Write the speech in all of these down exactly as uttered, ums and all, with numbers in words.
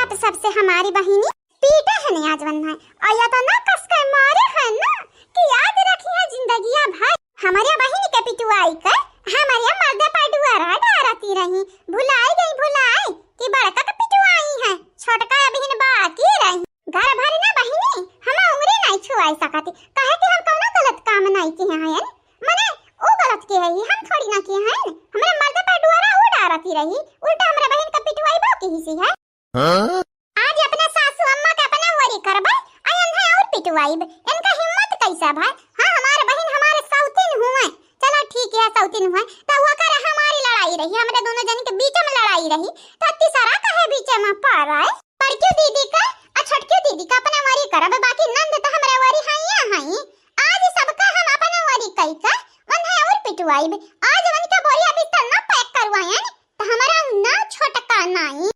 तो सबसे हमारी बहिनी पीटा है नहीं आज वन्है, और या तो ना कस के मारे है ना कि याद रखी है जिंदगिया भर। हमारे बहिन के पिटुआई के हमारे मर्दे पर डुअरा डारती रही, भुलाई गई भुलाई कि बड़का के पिटुआई है, छोटका अबहिन बाकी रही। घर भर ना बहिनी हम उंगली नहीं छुआई सकती, काहे कि हम कौनो गलत काम नहीं किए हैं। मने ऊ गलत के है, हम थोड़ी ना किए हैं। हमरे मर्दे पर डुअरा ऊ डारती रही, उल्टा हमरे बहिन के पिटुआई बा की हिस्सी है। हाँ? आज अपने सासू अम्मा के अपने ओरी करबे, आ इन्हें और पिटवाइब। इनका हिम्मत कैसा भाई? हाँ, हमारे बहिन हमारे सौतीन हुए। चलो ठीक है, सौतीन हुए, तो वो कर हमारी लड़ाई रही, हमरे दोनों जन के बीच में लड़ाई रही, तो तीसरा कहे बीच में पड़ रहा है? बड़कियो दीदी का, आ छोटकियो दीदी का अपने ओरी करबे, बाकी नंद तो हमरे ओरी हइया हई। आज सबका हम अपने ओरी कई का, उन्हें और पिटवाइब। आज उनके बोरिया बिस्तर ना पैक करवाएं, तो हमारा ना छोटका नाई।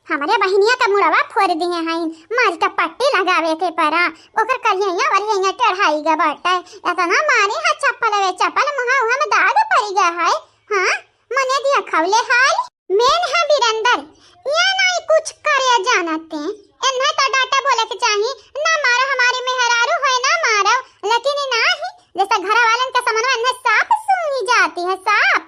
हमरे बहिनिया का मुड़वा फोड़ दिए हैं, मार के पट्टी लगावे के परा, ओकर करिया वरिया टेढ़ाई गा बाटे, इतना मारे है चप्पल वे चप्पल, मुहा उहा में दाग पड़ गया है। हाँ, मने दिया खौले हाल। मेन है बिरंदर, ये नाई कुछ करे जानते, इन्हें तो डांटे बोले के चाही, ना मारो हमारी मेहरारू है ना मारो, लेकिन ये ना ही जैसे घर वालन के समनवा इन्हें साफ सूंघी जाती है, साफ।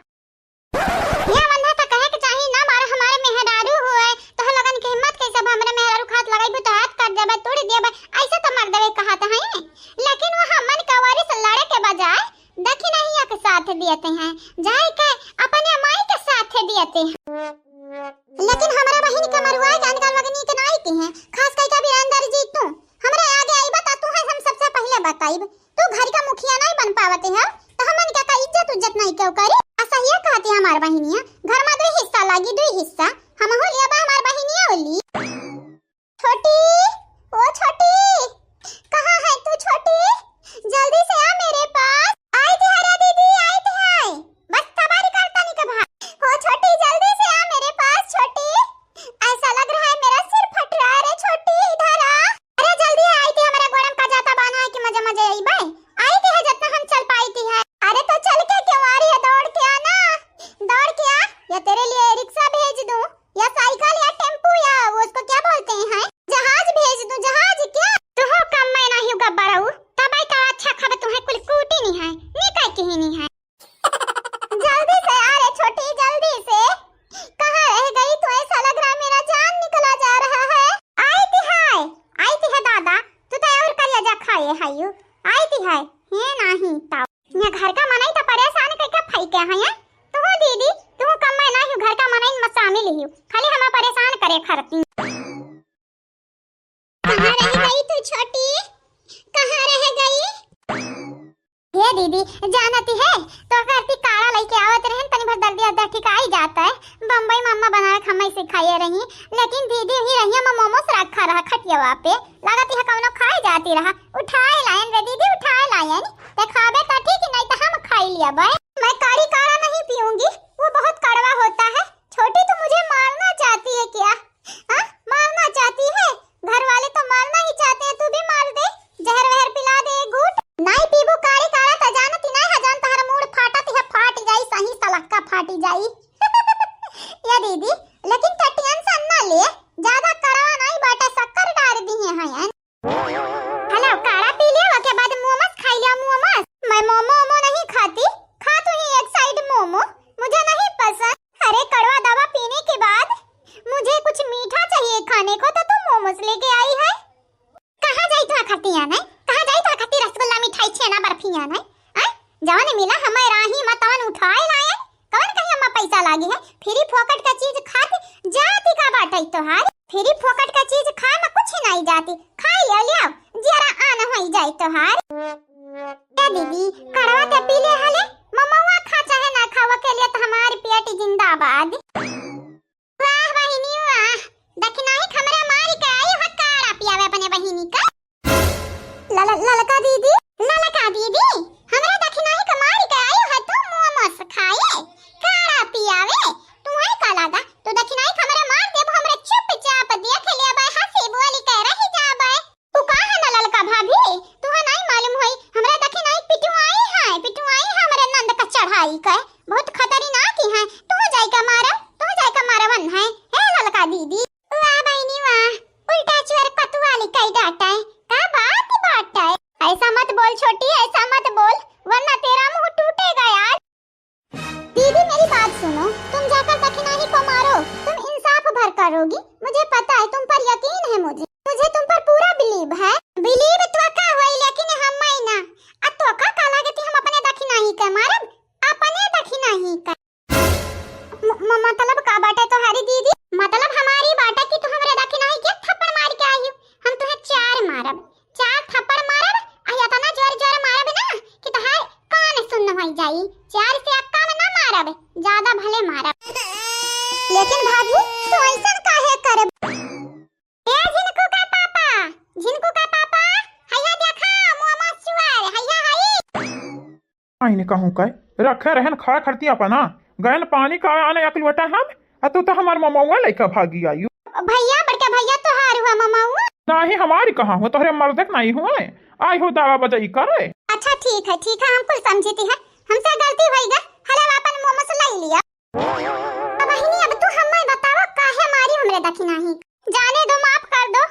या वन्है तो कहे के चाही, ना मारो हमारे मेहरारू हुए, तो हम लोगन के हिम्मत कैसे, अब हमरे मेहरारू खात लगाइबू तो हाथ काट देबे, तोड़ देबे, ऐसे तो मर देबे कहत हैं। लेकिन वो हमन का वारिस लड़े के बजाय दखिनहिया के साथ दियते हैं, जाए के अपने माई के साथ दियते हैं। लेकिन हमरे बहिन के मरुआ के अनकर लगनी के नाई की हैं, खास करके बिरंदर जी तू हमरे आगे आई बता, तू है हम सबसे पहले बताइब। तू घर का मुखिया नहीं बन पावते है, तो हमन का, का इज्जत उज्जत नहीं क्यों करी? आ सहिया कहती हमार बहिनिया, घर में दुई हिस्सा लागी, दुई हिस्सा। हमहू लिया बा हमार बहिनिया ओली। छोटी, ओ छोटी, कहाँ है तू छोटी? जल्दी से आ मेरे पास। आई थी हरा दीदी, आई थी है। बस सवारी करता नहीं कब। ओ छोटी, जल्दी से आ मेरे पास छोटी। ऐसा लग रहा है मेरा सिर फट रहा है रे छोटी, इधर आ। अरे जल्दी आई थी, हमारा गोड़म का जाता बाना है कि मजे मजे आई बे। आई थी है जितना हम चल पाई थी है। अरे तो चल के क्यों आ रही है, दौड़ के आ ना, दौड़ के आ, या तेरे लिए रिक्शा भेज दूं, या साइकिल या टेम्पू, या वो उसको क्या बोलते हैं, जहाज भेज दूं, जहाज क्या? तू हो कम मैं नहीं गब्बरऊ, तब आई का अच्छा खबर तुम्हें कुल कूटी नहीं है, निकाय की ही नहीं है। जल्दी से आ रे छोटी, जल्दी से। कहाँ रह गई तू? ऐसा लग रहा मेरा जान निकला जा रहा है। आई थी हाय, आई थी है दादा, तू तो और करिया जा खाए है यू। आई थी है, ये नहीं ताऊ। ये घर का मनई तो परेशान करके फई के है, तू दीदी, तू कम मैं नहीं घर का मनई में शामिल ही, खाली हमें परेशान करे खरती। कहाँ रह गई तू छोटी, कहाँ रह गई? हे दीदी, जानती है, तो करती काढ़ा लेके आवत रहन, तनी भर दर्द अद्दा ठिकाई जाता है। बम्बई मम्मा बनावे खम्मई सिखाए रही, लेकिन दीदी ही रही, हम मोमोस रखा रहा खटियावा पे, लागत है कौनो खाए जाती रहा, उठाए लायन रे दीदी, उठाए लायन, ते खाबे तो ठीक, नहीं तो हम खाई लिया बे। मैं काढ़ी काढ़ा नहीं पीऊंगी, वो बहुत कड़वा होता है। छोटी, तू मुझे मारना चाहती है क्या? हाँ, मारना चाहती है? घर वाले तो मारना ही चाहते हैं, तू भी मार दे, जहर वहर पिला दे एक घूंट। नाई पीबू काढ़ी काढ़ा त जानती नाई है, जान तहर मूड़ फाटत है, फाट जाई, सही सलक्का फाटी जाई। या दीदी, लेकिन ते टेंशन ना ले, ज्यादा कड़वा नाई बाटे, शक्कर डार दिए हैं। हेलो, काढ़ा पी ले, ओके बाद मोमोस खाई लिया, मोमोस। मैं मोमो ओमो नहीं खाती, खा तू ही एक साइड मोमो, मुझे नहीं पसंद। अरे कड़वा दवा पीने के बाद मुझे कुछ मीठा चाहिए खाने को, तो तू मोमोस लेके आई है। कहाँ जाई तो खाती है, कहाँ जाई तो खाती रसगुल्ला, मिठाई, छेना, बर्फी है, हैं? जवन मिला हमें राही में तवन उठाए लाए, कवन कहीं अम्मा पैसा लागी है? फ्री फोकट का चीज खाती जाती का बाटे तोहार? फ्री फोकट का चीज खाए में कुछ नहीं जाती, खाई ले लिया, जरा आन होई जाए तोहार। ए दीदी, कड़वा ते पी ले हले, ममवा खा चाहे ना खावा के लिए तो हमारी पेट जिंदाबाद। वाह बहिनी वाह, दखिनाही के हमरा मारी के आई हो काढ़ा पियावे अपने बहिनी का। लल-, ललका दीदी, ललका दीदी, हमरा दखिनाही के मारी के आई हो तू मोमोस खाए, काढ़ा पियावे। तुम्हें का लागा, तू दखिनाही के हमरा मार देबो, हमरा चुपचाप देख लेबे, हंसी बोली के रह जाबे। तू का है ना ललका भाभी, तुहा नाई मालूम होई, हमरा दखिनाही पिटुआई है, पिटुआई है हमरे नंद का चढ़ाई के, बहुत खतरनाक ही है, तू जाई का मारा। करोगी, मुझे पता है, तुम पर यकीन है मुझे, मुझे तुम पर पूरा बिलीव है। बिलीव तो का होई, लेकिन हम ना। आ तो का, का लागे थी हम अपने दखिनाही के मारब, अपने दखिनाही के। म-, म-, मतलब का बाटे तोहारी दीदी? मतलब हमारी बाटे कि तू हमरे दखिनाही के थप्पड़ मार के आई हो। हम तुहे चार मारब, चार थप्पड़ मारब, आ इतना जोर जोर मारब ना कि तोहार कान सुन्न हो जाई। चार से कम ना मारब, ज्यादा भले मारब। लेकिन भाभी, तू ऐसन काहे करब? ए झिनकू का पापा, झिनकू का पापा, हैया देखा, मोमोज चुअर, हैया हई। आईने कहूँ का, रखे रहन खा खरती अपना, गयन पानी का आने एक लोटा हम, आ तू तो हमार ममौआ लइका भागी आयु। भैया, बड़का भैया तोहार हुआ ममौआ? नाही, हमारी कहाँ हुआ, तोहरे मर्दे के नाही हुआ। आई हो दावा बजाई करे। अच्छा ठीक है, ठीक है, हम कुल समझती है, हमसे गलती होई गई, हले अपन मोमोज ले लिया। अब बहिनी, अब तू हमें बतावा, काहे मारी हमरे दखिनाही? जाने दो, माफ कर दो।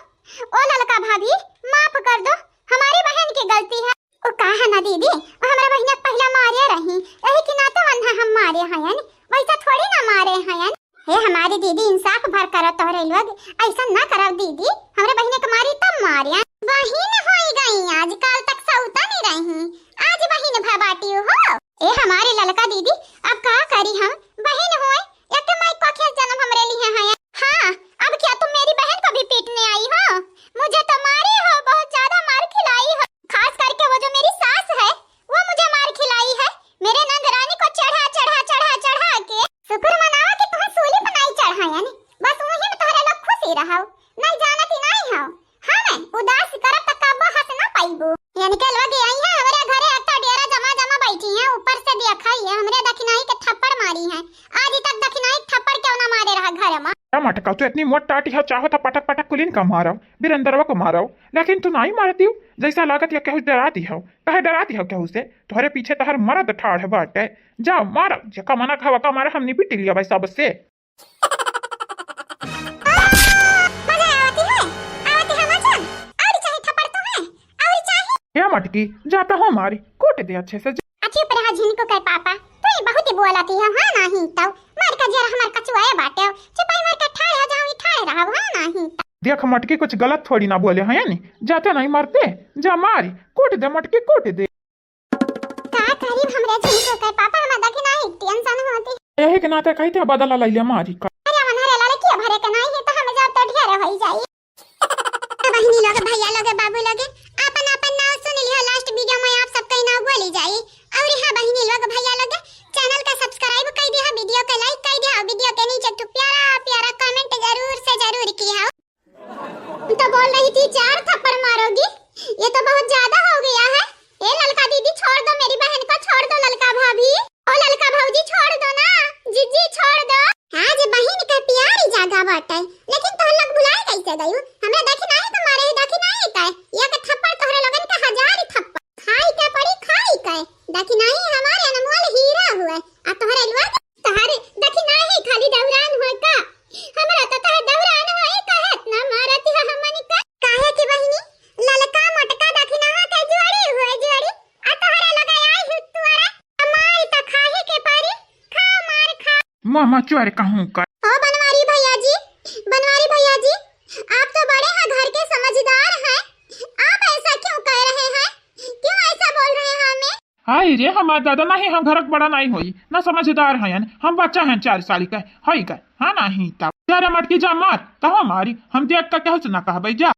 ओ ललका भाभी, माफ कर दो, हमारी बहन की गलती है। ओ का है ना दीदी, ओ हमरा बहिन के पहला मारे रही, यही के नाते वन्हा हम मारे हयन, वैसा थोड़ी ना मारे हयन। हे हमारी दीदी, इंसाफ भर करो तोहरे लोग, ऐसा ना करो दीदी, हमरे बहिन के मारी तब मारे। बहिन होई गई, आजकल तक सौता नहीं रही, आज बहिन भबाटी हो। ए हमारी ललका दीदी, अब का करी हम, बहिन होए, एक माई को खेत जन्म हमरे लिए है। हाँ, अब क्या तुम मेरी बहन को भी पीटने आई हो? मुझे तो मारी हो, बहुत ज्यादा मार खिलाई हो। खास करके वो जो मेरी सास है, वो मुझे मार खिलाई है। मेरे नंद रानी को चढ़ा, चढ़ा, चढ़ा, चढ़ा के। शुक्र मनावा कि तुहे सूली पर नाई चढ़ायन। बस वही में तोहरे लोग खुशी रहो। नहीं जानती नहीं हो। हाँ, मैं उदास करब त कब्बो हंस ना पाइबू। यानी के लोग आई है हमरे घरे, एक तो डेरा जमा जमा बैठी है, ऊपर से देखा ही है हमरे दखिनाही के थप्पड़ मारी है। आज तक दखिनाही थप्पड़ क्यों ना मारे रहा घर में। ए मटका, तू इतनी मोट टाटी हो, चाहो तो पटक पटक कुलीन का मारो, बिरेंदरवा को मारो, लेकिन तू नहीं मारती हो। जैसा लागत या केहू डराती हो, कहे डराती हो केहू से? तोहरे पीछे तोहर मरद ठाढ़ बाटे। जा मारो, जेका मना खावा का मारे, हमनी पिट लिया भाई सबसे। मजा आवती है, आवती है मजा। और चाहे थप्पड़ तुम्हें, और चाहे। या मटकी, जाता हो मारी, कूट दे अच्छे से। अच्छी पर झिनको के पापा, तू ही बहुत ही बोलती है, हाँ नहीं तो। मार का जरा हमार कचुआ बाटे, चुपाई मार के ठाड़े हो जाऊंगी, ठाड़े रहो, हाँ नहीं तो। देख मटकी, कुछ गलत थोड़ी ना बोले हैं, यानी जाते नहीं मरते, जा मारी, कूट दे मटकी, कूट दे। का करी हमरे झिनको के पापा, हम दखिनाही टेंशन होती। यही के नाते कही थे बदला लैले मारी का। अरे मन हरे लाले किया भरे के नहीं है तो हम जाब तो ढेर होई जाई। बहिनी लोग, भैया लोग, बाबू लोग, आपन आपन नाव सुन लिया, लास्ट वीडियो में आप सबके नाव बोली जाई। और हाँ बहिनी लोग, भैया लोग, चैनल का सब्सक्राइब कर दिया, वीडियो के लाइक कर दिया, वीडियो के नीचे तो प्यारा प्यारा कमेंट जरूर से जरूर किया। तो बोल रही थी चार थप्पड़ मारोगी, ये तो बहुत ज्यादा हो गया है। ए ललका दीदी छोड़ दो मेरी बहन को, छोड़ दो ललका भाभी। ओ ललका भौजी छोड़ दो ना, जीजी छोड़ दो। आज बहिन के प्यारी जागा बाटे, लेकिन तोहर लोग भुलाए कैसे गयू? हमरा दखिनाही तो मारे है, दखिनाही का एक थप्पड़ तोहरे लोगन का हजार थप्पड़। खाई के पड़ी, खाई के। दखिनाही हमारे अनमोल हीरा हुए, आ तोहरे लोग तोहरे दखिनाही खाली दौरान होय का? हमरा तो तोहर दौरान होय का, इतना मारत है हमनी का। काहे कि बहिनी, ललका मोटका दखिनाहा के जोड़ी होय जोड़ी, आ तोहरे लगे आई ही तुअरे। हमारी तो खाही के परी, खा मार खा। मामा चोर कहूँ का। ओ बनवारी भैया जी, बनवारी भैया जी, आप तो बड़े हैं, घर के समझदार हैं, आप ऐसा क्यों कह रहे हैं? क्यों ऐसा बोल रहे हैं हमें? हाय रे हमार दादा, नहीं हम घरक बड़ा नहीं होई, ना समझदार हयन, हम बच्चा हैं चार साल के, हई के, हाँ नहीं तब। जा रे मटकी जा मार, कहो मारी, हम देख के केहू से ना कहबे जा।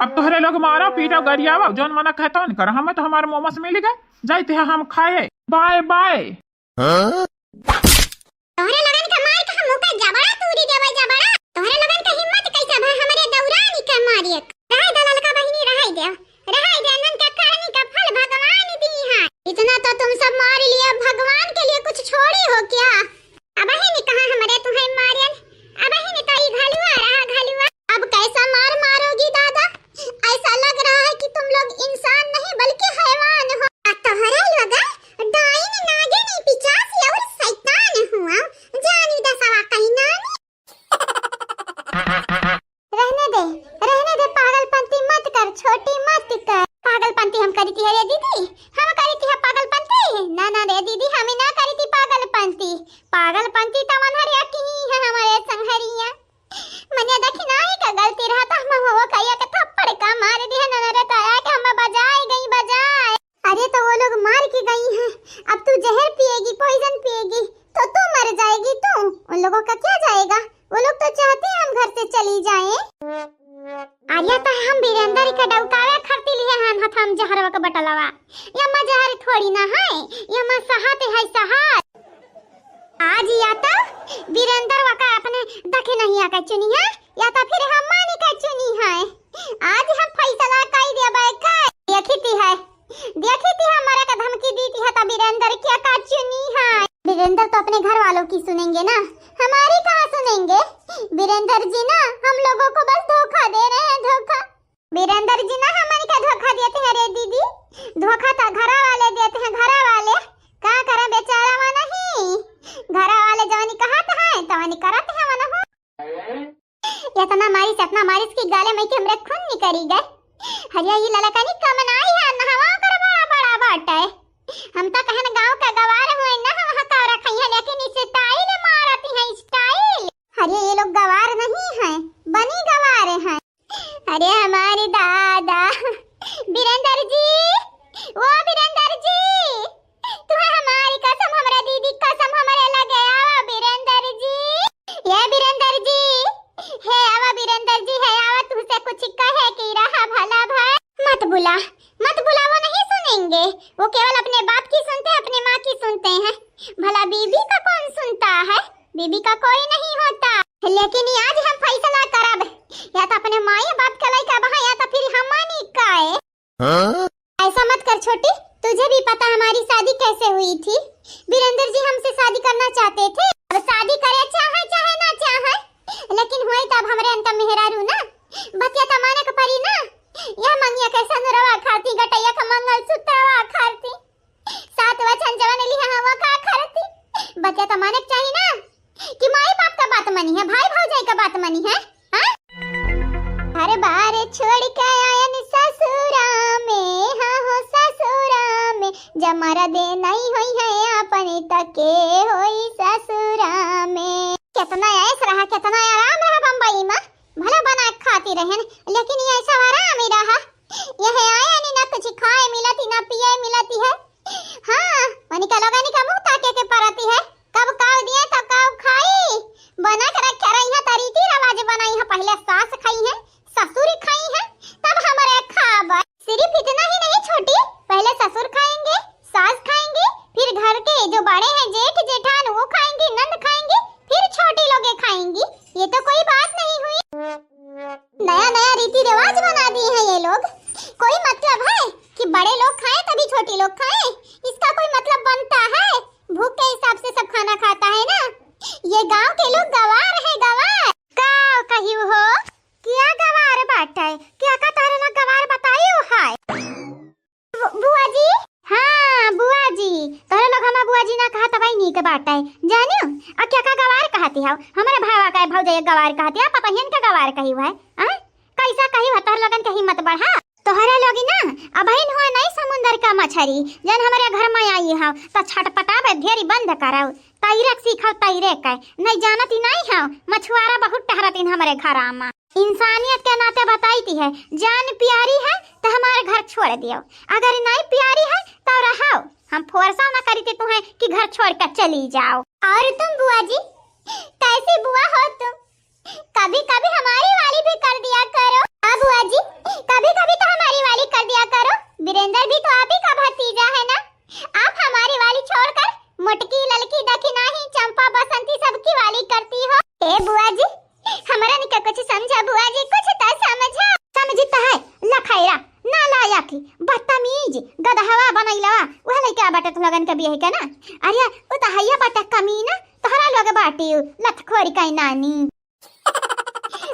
अब तोहरे लोग मारो, पीटो, गरियावो, जौन मना कहे तौन करो, हमें तो हमार मोमोस मिल गए, जाइते हैं हम खाए, बाय बाय। हाँ? तोहरे लोगन के मार के हम मुंह पे जबड़ा तूरी देबै जबड़ा। तोहरे लोगन के हिम्मत कैसे भय हमरे दौरानी के मारिए? रहे दे ललका बहिनी, रहे दे, रहे दे, अनन के करनी का फल भगवान दी है। इतना तो तुम सब मार लिया, भगवान के लिए कुछ छोड़ी हो क्या? अबहिन कहाँ हमरे तुम्हें मारियन, अबहिन तो ई घलुआ रहा घलुआ। अब कैसा मार मारोगी दादा? ऐसा लग रहा है कि तुम लोग इंसान नहीं बल्कि हैवान हो। आ तोहरे लोग डाइन नागिन पिचास और शैतान का क्या जाएगा? वो लोग तो चाहते हैं हम घर से चली जाएं। अरे तो हम वीरेंद्र के डौकावे खरती लिहे हन हथवा में जहरवा के बटलवा। ये अम्मा जहर थोड़ी ना है, ये अम्मा सहात है, सहात। आज या तो वीरेंद्र वका अपने दखिनहिया के चुनिहैं, या तो फिर हमानी के चुनिहैं। आज हम फैसला कई देबे का। देखी ती है, देखी ती हमारे का धमकी दीती है तो वीरेंद्र क्या का चुनिहैं। वीरेंद्र तो अपने घर वालों की सुनेंगे ना, हमारी कहाँ सुनेंगे? वीरेंद्र जी ना हम लोगों को बस धोखा दे रहे हैं, धोखा। वीरेंद्र जी ना हमन का धोखा देते हैं रे दीदी, धोखा तो घरा वाले देते हैं, घरा वाले। का करे बेचारा वो नहीं, घरा वाले जवानी कहत हैं तवानी करत हैं वो ना हो। इतना मारिस, इतना मारिस कि गाले में के हमरे खून निकरी गए। हरिया ये ललकनी कम नाई है, नहवा कर बड़ा बड़ा बाटे। हम तो कहन गाँव का गवार हुए ना, हम हकारा खाई है, लेकिन style मारती है, style। अरे ये लोग गवार नहीं है, बनी गवार है। अरे हमारे दादा, वीरेंद्र जी, ओ वीरेंद्र जी, तुम्हें हमारी कसम, हमरा दीदी कसम, हमरे लगे आवा वीरेंद्र जी। ये वीरेंद्र जी, हे आवा वीरेंद्र जी, हे आवा, तुमसे कुछ कहे की रहा भला भाई। मत बुला, मत बुला, वो नहीं सुनेंगे। वो केवल अपने बाप की सुनते हैं, अपने माँ की सुनते हैं। भला बीबी का कौन सुनता है? बीबी का कोई नहीं होता। लेकिन आज हम फैसला करब, या तो अपने माई बाप के लइका बहा, या तो फिर हमनी का है। हाँ? ऐसा मत कर छोटी, तुझे भी पता हमारी शादी कैसे हुई थी। वीरेंद्र जी हमसे शादी करना चाहते थे। अब शादी करे चाहे, चाहे ना चाहे, लेकिन हुई तब हमरे अनका मेहरारू ना। बतिया तो माने के परी ना। यह मंगिया के सनुरवा खाती, गटैया का मंगलसूत्रवा खाती, सात वचन जवन लिहा हवा का खाती। बतिया तो माने के चाही ना। कि माई बाप का बात मनी है, भाई भौजाई का बात मनी है, हाँ? हर बार छोड़ के आयन ससुरा में, हाँ हो ससुरा में, जमर दे नहीं होई है अपने तके होई ससुरा में। कितना ऐश रहा, कितना आराम रहा बम्बई में, भला बना के खाती रहन, लेकिन ये ऐसा आराम ही रहा। यह आयन ना कुछ खाए मिलती, ना पिए मिलती है, हाँ, वनिका लोगन का मुँह ताके के परती है, कब काव दिए तो काव खाई। बना के रखे रही है, त रीति रिवाज बनाई है, पहले सास खाई है, ससुर खाई है, तब हमरे खाब। सिर्फ इतना ही नहीं छोटी, पहले ससुर खाएंगे, सास खाएंगे, फिर घर के जो बड़े हैं जेठ जेठान वो खाएंगे, नंद खाएंगे, फिर छोटी लोगे खाएंगी। ये तो कोई बात नहीं हुई। नया नया रीति रिवाज बना दिए हैं ये लोग। कोई मतलब है कि बड़े लोग खाएं तभी छोटी लोग खाएं? इसका कोई मतलब बनता है? भूख के हिसाब से सब खाना खाता है ना। ये गांव के लोग गवार है, गवार। का कहियो हो? क्या गवार बाटे? क्या का तारे ना गवार बताइयो है? बु-, बुआ जी? हाँ, बुआ जी। तोहरे लोग हमार बुआ जी ना कहत हवा, नीक बाटे। जानियो, आ क्या का गवार कहती हव? हमरे भावा का भौजाई गवार कहती है, पतहियन का गवार कही हुआ है। हाँ? कैसा कही हुआ, तोहरे लोगन के हिम्मत बढ़ा? तोहरे लोगी ना, अबहिन हुआ नहीं समुंदर का मछरी, जन हमरे घर में आई हव, त छटपटावे ढेरी बंद करव। तैरे के सीखव, तैरे के। नहीं जानती नहीं हव, मछुआरा बहुत टहरतीन हमरे घरा में। इंसानियत के नाते बताई है, जान प्यारी है तो हमारे घर छोड़ दियो, अगर नहीं प्यारी है तो रहो। हम फोर्सा ना करी थे तुम्हें कि घर छोड़ कर चली जाओ। और तुम बुआ जी, कैसी बुआ हो तुम? कभी कभी हमारी वाली भी कर दिया करो। हाँ बुआ जी, कभी कभी तो हमारी वाली कर दिया करो। वीरेंद्र भी तो आप ही का भतीजा है ना, आप हमारी वाली छोड़कर मोटकी, ललकी, दखिनाही, चंपा, बसंती सबकी वाली करती हो। ए बुआ जी, हमरा निका कुछ समझा बुआ जी, कुछ तो समझा। समझी तो है, लखैरा, नालायक, बदतमीज, गदहवा बनैलवा, वह लइका बाटे तुम लोगन के बियाह के ना। अरे, उ तो हैया बाटे कमीना, तोहरा लोग बाटी उ, लतखोरी कहीं नानी।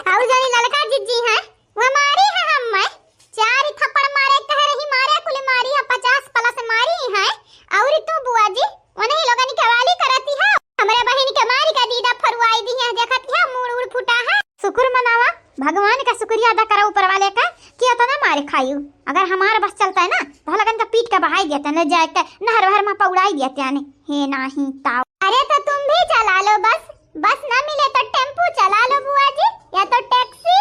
हाउ जानी ललका जिज्जी है, वो मारी है हम मैं। चार थप्पड़ मारे कह रही, मारे कुल मारी है, पचास प्लस मारी है। और तू बुआ जी, उन्हीं लोगन के वाली करती है। हमरे बहिन के मारी का दीदा फरुआई दी है, देखत है मूड़ उड़ फूटा है। शुक्र मनावा, भगवान का शुक्रिया अदा करा ऊपर वाले का कि इतना मारे खायू। अगर हमारा बस चलता है ना, तो लगन का पीट के बहाई देते हैं, ले जाए के नहर वहर में पौड़ाई देते हैं। हे नाही ताव। अरे तो तुम भी चला लो बस, बस ना मिले तो टेम्पू चला लो बुआ जी, या तो टैक्सी।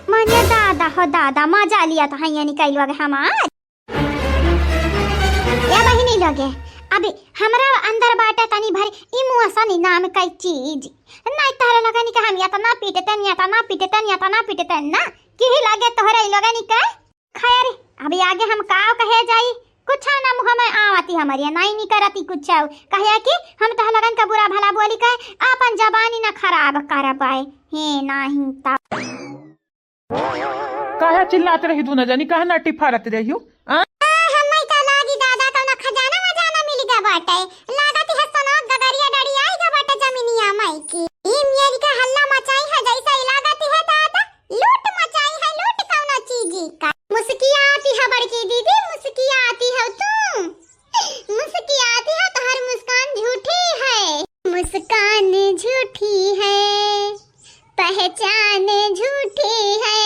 माने दादा हो दादा, मजा लिया तो हैया निकल लोग हमार। या बहिनी लोगे, अभी हमरा अंदर बाटे तनी भर इमोशन नाम का चीज। नहीं तोहरे लोगनी का हम इतना पीटतन, इतना पीटतन, इतना पीटतन ना कि ही लागे तोहरे लोगनी का। खैर, अभी आगे हम काव कहे जाई, कुछ ना मुँह में आवती हमरे, नहीं निकरती कुछ। कहे कि हम तोह लोगन का बुरा भला बोली के अपन जबानी ना खराब करबै। हे नहीं तब। काहे चिल्लात रही दुनो जनी, काहे नाटी फारत रही हो? आ? आ, हम्मै का लागी दादा कौनो खजाना वजाना मिल गया बाटे। लागत है सनक गगरिया डड़ी आई गया बाटे जमीनिया माई की। ई मेरी का हल्ला मचाई है जैसा ही लागत है दादा, लूट मचाई है लूट कौनो चीजी का। मुस्कियाती है बड़की दीदी, मुस्कियाती है तू। मुस्कियाती है, तोहर मुस्कान झूठी है। मुस्कान झूठी है, पहचान झूठी है।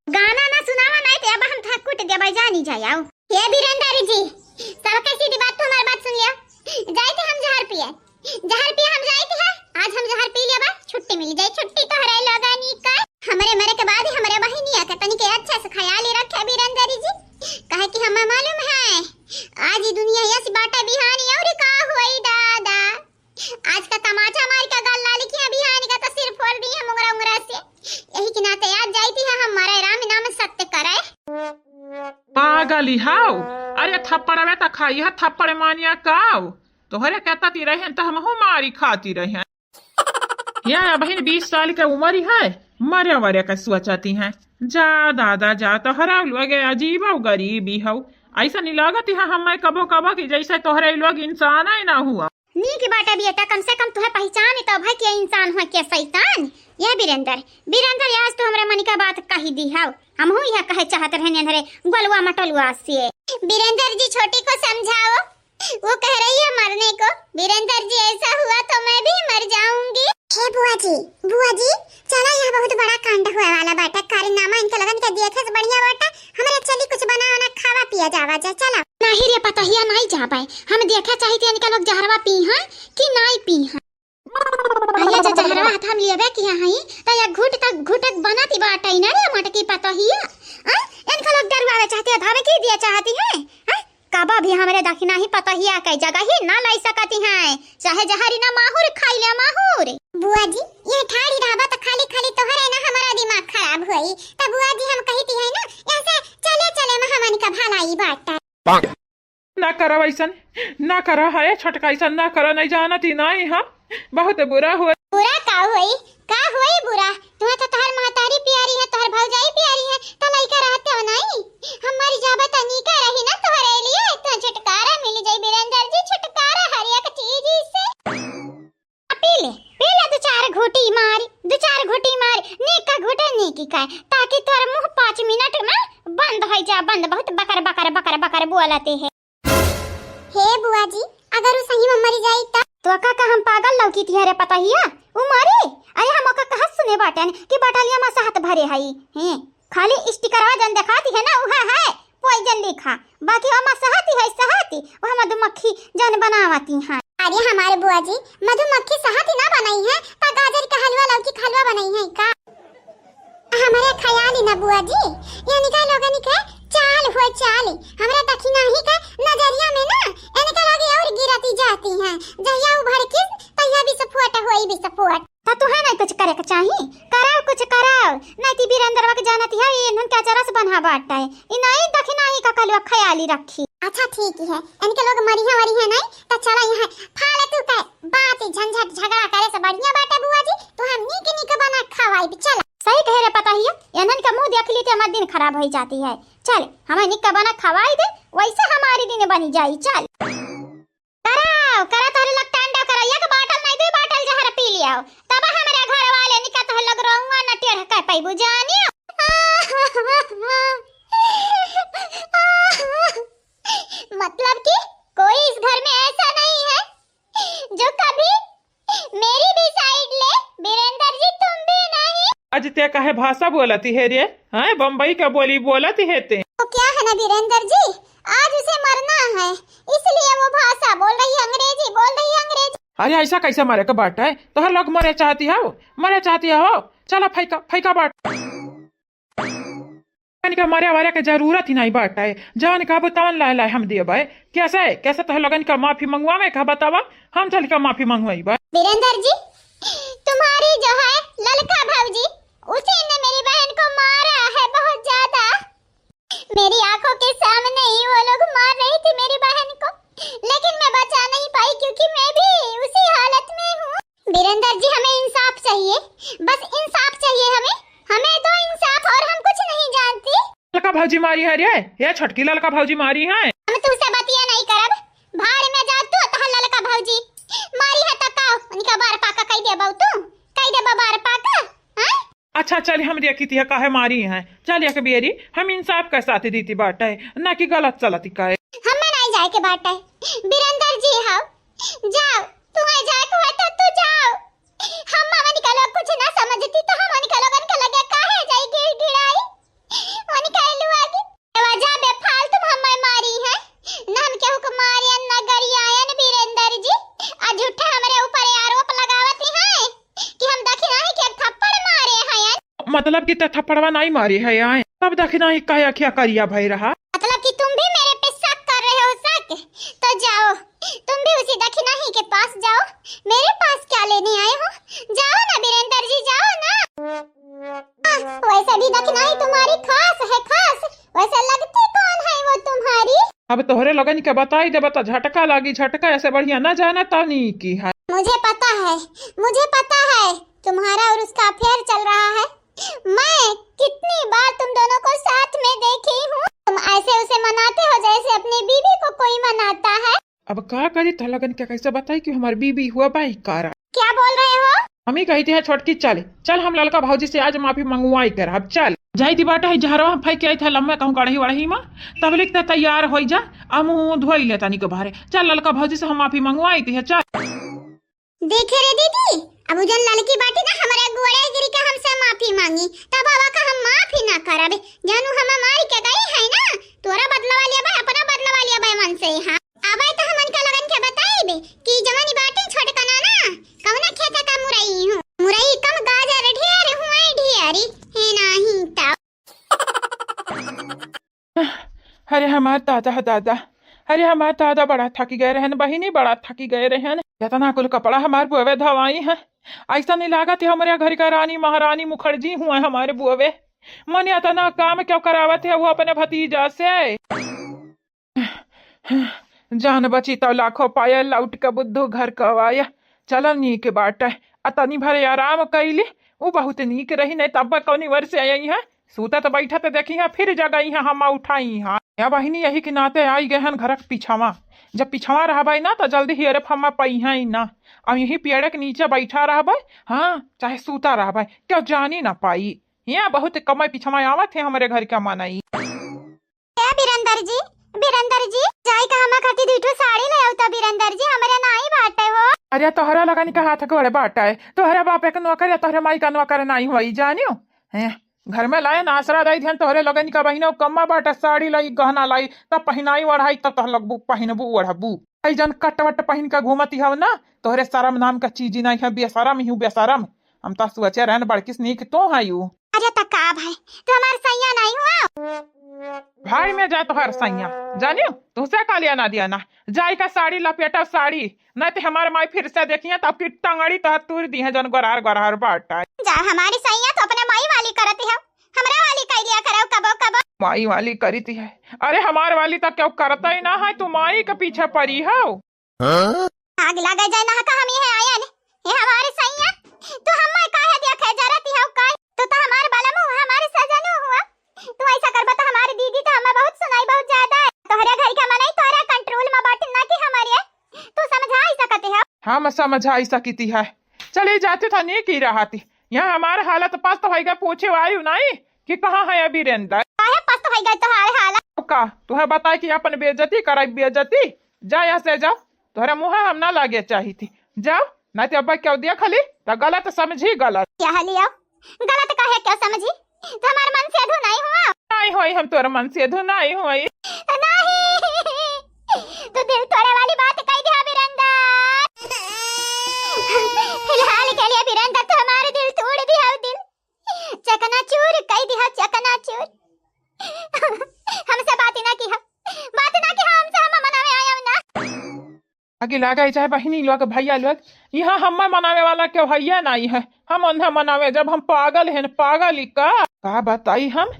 गाना ना सुनावा, नहीं तो अब हम थक कुट देबै, जानी जाओ। हे बीरेंद्र जी, सबके सीधी बात, तू हमार बात सुन लिया। जाइत है हम जहर पिए, जहर पिए हम जाइत है। आज हम जहर पी लेबा, छुट्टी मिल जाई, छुट्टी तोहरे लोगनी का। हमरे मरे के बाद ही हमरे बहिनिया के तनिके अच्छा से ख्याल रखे बीरेंद्र जी, काहे कि हमें मालूम है आज ई दुनिया यस बाटे, बिहानी और का होई दादा। आज का तमाचा मार के गल लाली की बिहानी का तो सिर फोड़ दी है मुंगरा उंगरा से। यही के नाते आज जाइत है हम मरे राम नाम सत्य करे। पागल हाउ, अरे थप्पड़वे त खाई है, थप्पड़ मानिया काउ। तोहरे कहता ती रहे त हमहू मारी खाती रहे। या बहिन बीस साल के उमर है, मरे वरे का सोचती हैं। जा दादा जा, तोहरा लगे अजीब और गरीबी हौ। ऐसा नहीं लागत है हमें कबो कबो कि जैसे तोहरे लोग इंसान ही ना हुआ। नीक बाटे बेटा, कम से कम तुहे पहचान तो भाई के इंसान हो के शैतान। ये बीरेंद्र, बीरेंद्र आज तो हमरे मन का बात कही दी हौ। हमहू यह कहे चाहत रहे अंधरे गोलुआ मटलुआ से। बीरेंद्र जी छोटी को समझाओ, वो कह रही है मरने को। बीरेंद्र जी, ऐसा हुआ तो मैं भी मर जाऊंगी। हे बुआ जी, बुआ जी, चला यहाँ बहुत बड़ा कांड हुए वाला बाटा। कारनामा इनके लगन के देखे से बढ़िया बाटा, हमरे चली कुछ बना बना खावा पिया जावा जाए, चला। नहीं रे पतोहिया, नहीं जाबे। हम देखे चाहिए इनका लोग जहरवा पी हैं कि नहीं पी हैं। भैया जो जहरवा हाथ हम लेबे किया हई, तो एक घूट तक घूटक बनती बाटे ना रे मटकी पतोहिया। आ? इनका लोग डरवावे चाहती है, धमकी दिए चाहती है। आ? कबो भी हमरे दखिनही पतोहिया के जगह ही ना लाई सकती हैं, चाहे जहरी ना माहुर खाई ले माहुर। बुआ जी, ये ठाड़ी रहबा तो खाली खाली तोहरे ना हमारा दिमाग खराब होई। तो बुआ जी हम कहती है ना, ऐसे चले चले में हमन का भलाई बाटे। ना करा वैसन, ना करा है छोटका, ऐसन ना करा, नहीं जानत ही नहीं हम, बहुत बुरा हुआ। बुरा का होई, का होई बुरा? तुहे तो तोहर महतारी प्यारी है, तोहर भौजाई प्यारी है, तो लइका रहते हो नहीं? हम मर जाबे तो नीका रही ना तोहरे लिए, तो छुटकारा मिल जाई बीरेंद्र जी, छुटकारा हर एक चीज से। पी ले, पी ले दो चार घूटी मारी, दो चार घूटी मारी, नीक का घूटे नीक का, ताकि तोर मुंह पाँच मिनट में बंद हो जा, बंद, बहुत बकर बकर बकर बकर बोलते है। हे बुआ जी, अगर उ सही में मरी जाई त? तो का, का हम पागल लौकी थी रे पतोहिया? उ मरी? अरे हम ओका कहत सुने बाटेन कि बटलिया में सहत भरे हई। हैं, खाली स्टिकरवा जन देखाती है ना, उहे है poison लिखा, बाकी ओमा सहती है, सहती, वह मधुमक्खी जन बनावती हैं। अरे हमारे बुआ जी, मधुमक्खी सहती ना बनाई है, त गाजर का हलवा, लौकी का हलवा बनाई है का? हमरे ख्याल ही ना बुआ जी, यानी का लोगन के चाल हुए चाल, हमरा दखिनही के नजरिया में ना इनके लगे और गिरती जाती हैं। जहिया उभड़किस तहिया विस्फोट होई विस्फोट। त तुहे नहीं कुछ करे के चाही, कराओ कुछ कराओ, नहीं ती बीरेंद्रवा के जानत है, ये इन्हन के अचरस बन्हा बाटे, ई नहीं दखिनही का कलवा ख्याली रखी। अच्छा ठीक है, इनके लोग मरिहे वरिहे नहीं, त चला यहाँ फालतू के बात झंझट झगड़ा करे से बढ़िया बाटे बुआ जी, तो हम नीक नीक बना खवाई, चला। सही कहे रे पतोहिया, इन्हन का मुंह देख ली तो हमार दिन खराब हो जाती है। चल, हमें निक्का बना खवाई दे, वैसे हमारी दिन बनी जाई। चल। कराओ, करा तोहरे लोग तांडव करा, एक बाटल नहीं, दो बाटल जहर पी लियाओ, तब हमरे घर वाले निक्का तोहरे लोग रोउआ न टेढ़ कर पाइबू जानियो। मतलब कि कोई इस घर में ऐसा नहीं है जो कभी मेरी भी side ले, बीरेंद्र जी, तुम भी नहीं। आज ते काहे भाषा बोलती है रे? हैं, बम्बई का बोली बोलती है ते। तो क्या है ना बीरेंद्र जी, आज उसे मरना है, इसलिए वो भाषा बोल रही है, अंग्रेजी बोल रही है, अंग्रेजी। अरे ऐसा कैसे मरे के बाटे? तोहर लोग मरे चाहती हो, मरे चाहती हो, चला फेंका, फेंका बाट। इनका मारे वारे के जरूरत ही नहीं बाटे, जवन कहबू तवन लाए लाए हम देबे। कैसे, कैसे तोह लोगन का माफी मंगवावे का बतावा, हम चल के माफी मंगवाई बा। वीरेंद्र जी, तुम्हारी जो है ललका भौजी, उसी ने मेरी बहन को मारा है बहुत ज्यादा। मेरी आंखों के सामने ही वो लोग मार रही थी मेरी बहन को, लेकिन मैं बचा नहीं पाई क्योंकि मैं भी उसी हालत में हूँ। वीरेंद्र जी, हमें इंसाफ चाहिए, बस इंसाफ चाहिए हमें, हमें दो इंसाफ, और हम कुछ नहीं जानती। ललका भौजी मारी है रे, ये छोटकी ललका भौजी मारी है। हम तुमसे बतिया नहीं करब, भाड़ में जाओ तू, तोहर ललका भौजी मारी है तो का, उनका बार पाका कह देबो तू, कह देबो बार पाका, हैं? अच्छा चल, हम देखी थी काहे मारी है, चल एक बेरी हम इंसाफ के साथ दीती बाटे, ना कि गलत चलती का। हमें नहीं जाए के बाटे, वीरेंद्र जी, हाउ जाओ, तुम्हें जाए के होय तो तू जाओ। हम हमन का लोग कुछ ना समझती तो हमन का लोगन के लगे काहे जाई गिड़गिड़ाई? उनका लुआ की वजह बेफालतू हमें मारी है, ना हम केहू को मारियन ना गरियायन वीरेंद्र जी, आ झूठे हमरे ऊपर आरोप लगावत हैं कि हम दखिनाही के थप्पड़ मारे हैं। मतलब कि ते थप्पड़वा नहीं मारे है आए, तब दखिनाही का अखिया करिया भई रहा। मतलब कि तुम भी मेरे पे शक कर रहे हो, शक? तो जाओ, तुम भी उसी दखिनाही के पास जाओ, मेरे पास क्या लेने आए हो? जाओ ना वीरेंद्र जी, जाओ ना। आह, वैसे भी दखिनाही तुम्हारी खास है, खास। वैसे लगती कौन है वो तुम्हारी? अब तोहरे लोगन के बताई देबा त झटका लागी, झटका, ऐसे बढ़िया ना जाना तानी की है। मुझे पता है, मुझे पता है, तुम्हारा और उसका अफेयर चल रहा है। मैं कितनी बार तुम दोनों को साथ में देखी हूँ। तुम ऐसे उसे मनाते हो जैसे अपनी बीवी को कोई मनाता है। अब का करी, तोह लोगन के कैसे बताई कि हमार बीवी हुआ बाई कारा। क्या बोल रहे हो? हम ही कही थी, "है छोटकी, चल, चल, हम ललका भौजी से आज माफी मंगवाई कर, अब चल।" जाई दी बाटा है जहरवा हम फेंक के आई था लम्बे कहूँ कढ़ी वढ़ी में, तब लिखते तैयार हो जा, अब मुँह धोई ले तनी के बाहरे। चल, ललका भौजी से हम माफी मंगवाई थी, है, चल। देखे रे दीदी, अब उ जन ललकी बाटी ना, हमरे गोड़े गिर के हमसे माफी मांगी, तब आवा का हम माफी ना करब। जानू हम मारी के गई है ना, तोरा बदलवा लिया बे, अपना बदलवा लिया बे मन से। हाँ, आवे तो हमन का लगन के बताइबे कि जवानी बाटी छोटकना ना, कौना खेत का मुरई हूँ, मुरई कम गाजर ढेर हुए ढेरी, है नाही तब। अरे हमार दादा, दादा, अरे हमार दादा बड़ा थकी गए रहन बहिनी, बड़ा थकी गए रहन। इतना कुल कपड़ा हमार बुआवे धवाई है, ऐसा नहीं लागत है हमरे घर का रानी महारानी मुखर्जी हुआ हमारे बुआवे। मन इतना काम क्यों करावत है वो अपने भतीजा से? जान बची तब लाखों पाया, लौट के बुद्धू घर कवाया। चल नीक बाटे, आ तनी भरे आराम कैली, उ बहुत नीक रही, नहीं तब कौनी वर से आई है। सूतत बैठत देखी है, फिर जगई है, हम उठाई है। या बहिनी, यही के नाते आई गए हन घरक पिछवा। जब पिछवा रहबै ना, तो जल्दी हेरफ हम पई है ना। अब यही पेड़ के नीचे बैठा रहबै, हाँ, चाहे सूता रहबै, क्यों जानी ना पाई। यहाँ बहुत कमाई पिछवा आवत है हमरे घर का मनई। ए बिरंदर जी, बिरंदर जी, जाई का हमा खातिर दुई ठो साड़ी ले आऊ त बिरंदर जी, हमरे नाई बाटे हो। अरे तोहरा लगन का हाथ गोड़े बाटे, तोहरे बापे के नौकर या तोहरे माई का नौकर नाई होई जानियो। हैं, घर में लाए ना आसरा दाई ध्यान तोहरे लगन का बहिनो कम्मा बाटे, साड़ी लाई, गहना लाई, तब पहिनाई ओढ़ाई, तब तोहर लगबू पहिनबू ओढ़बू। ऐ जन कट वट पहिन के घूमती हव ना, तोहरे शरम नाम का चीज ही नहीं है, बेशरम ही हूँ, बेशरम। हम तो सोचे रहन बड़की नीक तो है यू। अरे त का भाई, तू हमार सैया नहीं हुआ? भाई में जाए तोहर सैया, जानियो, तुझसे का लेना देना। जाई का साड़ी लपेटा साड़ी, नहीं तो हमार माई फिर से देखिए तब की टंगड़ी तोहर तूर दी है जन गोरार गोरार बाटा। जा हमारी सैया तो अपने माई वाली करती है, हमरा वाली कह लिया करो कबो कबो। माई वाली करीती है, अरे हमार वाली तो क्यों करता ही ना है, तू माई के पीछे पड़ी हो। हाँ? आग लगे जाए ना का हम ये आयन, हे हमारे सैया, तू हम्मा काहे देखे जरती हो काई? तू तो हमार बलमू, हमारे सजनू हुआ। तू ऐसा करबा तो हमारे दीदी तो हमें बहुत सुनाई, बहुत ज्यादा है। तोहरे घर का मनई तोहरे कंट्रोल में बाटे ना कि हमारे, तू समझाई सकते हो। हाँ, मैं समझाई सकती है। चली जाती था नी की रहती। यहाँ हमार हालत पस्त होइगा, पूछे आयु नहीं कि कहाँ है अभी रेंदर। काहे पस्त होइगा तोहार हालत? का तुहे बताए कि अपन बेइज्जती कराई, बेइज्जती? जा यहाँ से, जाओ। तोहरे मुँह हम ना लागे चाही थी। जाओ, नहीं तो अब क्यों देख ली तो गलत समझी, गलत। क्या हाल आओ? गलत काहे क्यों समझी? तो हमार मन से अधू नहीं हुआ? नहीं होई, हम तोर मन से अधू नहीं होई। नहीं, तू दिल तोड़े वाली बात कह दिया बिरंदर। फिलहाल के लिए बिरंदर तो हमारे दिल तोड़ दिया, दिल चकनाचूर कह दिया, चकनाचूर। आगे लागे चाहे बहिनी लोग, भैया लोग, यहाँ हमें मनावे वाला केहू हइये नाहीं है। हम उन्हें मनावे, जब हम पागल हैं, पागल ही का? का बताई हम,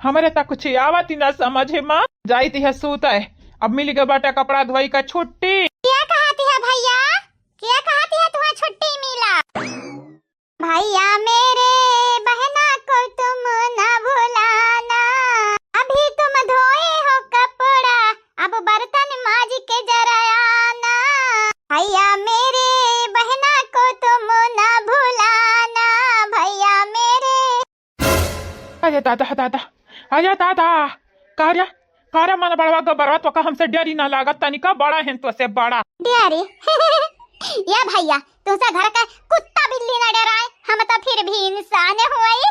हमरे तक कुछ आवत ही ना समझ में। जाइत है सूत है, अब मिल गए बाटे कपड़ा धोई का छुट्टी। क्या कहती है भैया, क्या कहती है, तुम्हें छुट्टी मिला? भैया मेरे, बहना को तुम ना भुलाना, अभी तुम धोए हो कपड़ा, अब बर्तन माज के जरा आना। भैया मेरे, बहना को तुम ना भुलाना, भैया मेरे। अरे दादा, दादा, अरे दादा, का रे, का रे, मन बड़वा गबरवा, तोका हमसे डरी ना लागत तनिका, बड़ा हैं तोसे बड़ा। डरी? या भैया, तुमसे घर का कुत्ता बिल्ली ना डराए, हम तो फिर भी इंसान होई।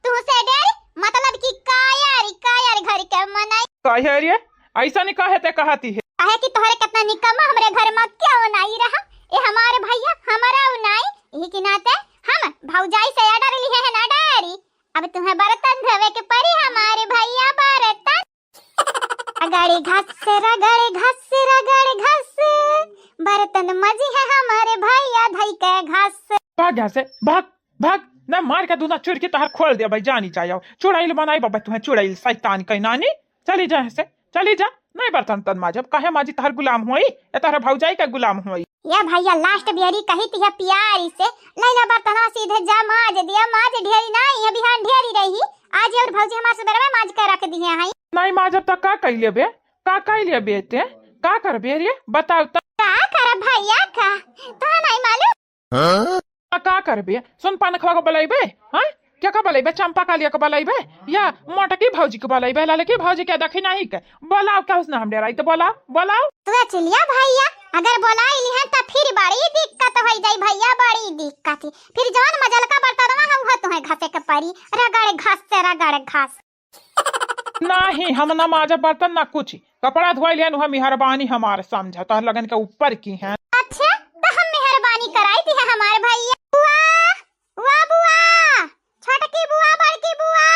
तुमसे डरी, मतलब कि कायर, कायर घर के मनई। काहे रे, ऐसा नहीं कहे ते कहती है। काहे कि तोहरे कितना निकम्मा हमरे घर में क्यों नाई रहा, ए हमारे भैया, हमारा उ नाई, यही के नाते हम भौजाई से order लिए हैं ना डरी। अब तुम्हें बर्तन धोवे के परी हमारे भैया, बर्तन। रगड़े घस, रगड़े घस, रगड़े घस, बर्तन मजी है हमारे भैया धई के घस। भाग यहाँ से, भाग, भाग, ना मार के दूना चुरकी तहर खोल दे भाई, जानी जाओ। चुड़ैल बनाई बाबा तुम्हें, चुड़ैल शैतान कहीं नानी। चली जा यहाँ से, चली जा। नहीं बर्तन तन माजब, काहे माजी, तहर गुलाम होई, या तहर भौजाई का गुलाम होई? या भैया, last बेरी कही थी प्यारी से, लैला बर्तना सीधे जा माज दिया, माज ढेरी ना, ये बिहान ढेरी रही। आज ये और भौजी हमार सुबेरवे माज के रख दिए हैं। नहीं माजब तो का कह लेबे, का कह लेबे ते, का करबे रे, बताओ तो। का करब भैया का, तो नहीं मालूम। हाँ? आ, का करबे? सुन पान खवा के बलैबे, हाँ? क्या का बलैबे? चंपा कालिया के बलैबे? या मोटकी भौजी के बलैबे? ललकी भौजी के देखी नहीं के? बोलाओ, क्या उसने हम डेराई तो बोलाओ, बोलाओ। तू चलिया भैया, अगर बोलाई लिहन त फिर बड़ी दिक्कत हो जाई भैया, बड़ी दिक्कत। फिर जौन मजलका बर्तनवा हम हो तुम्हें घसे के परी, रगड़ घस से रगड़ घस। नाही, हम ना माजब बर्तन ना कुछ, कपड़ा धोई लिहन, वह मेहरबानी हमार समझा, तोहर लगन के ऊपर की हैं। अच्छा, तो हम मेहरबानी कराई दी है हमारे भैया। बुआ, बुआ, बुआ, छोटकी बुआ, बड़की बुआ।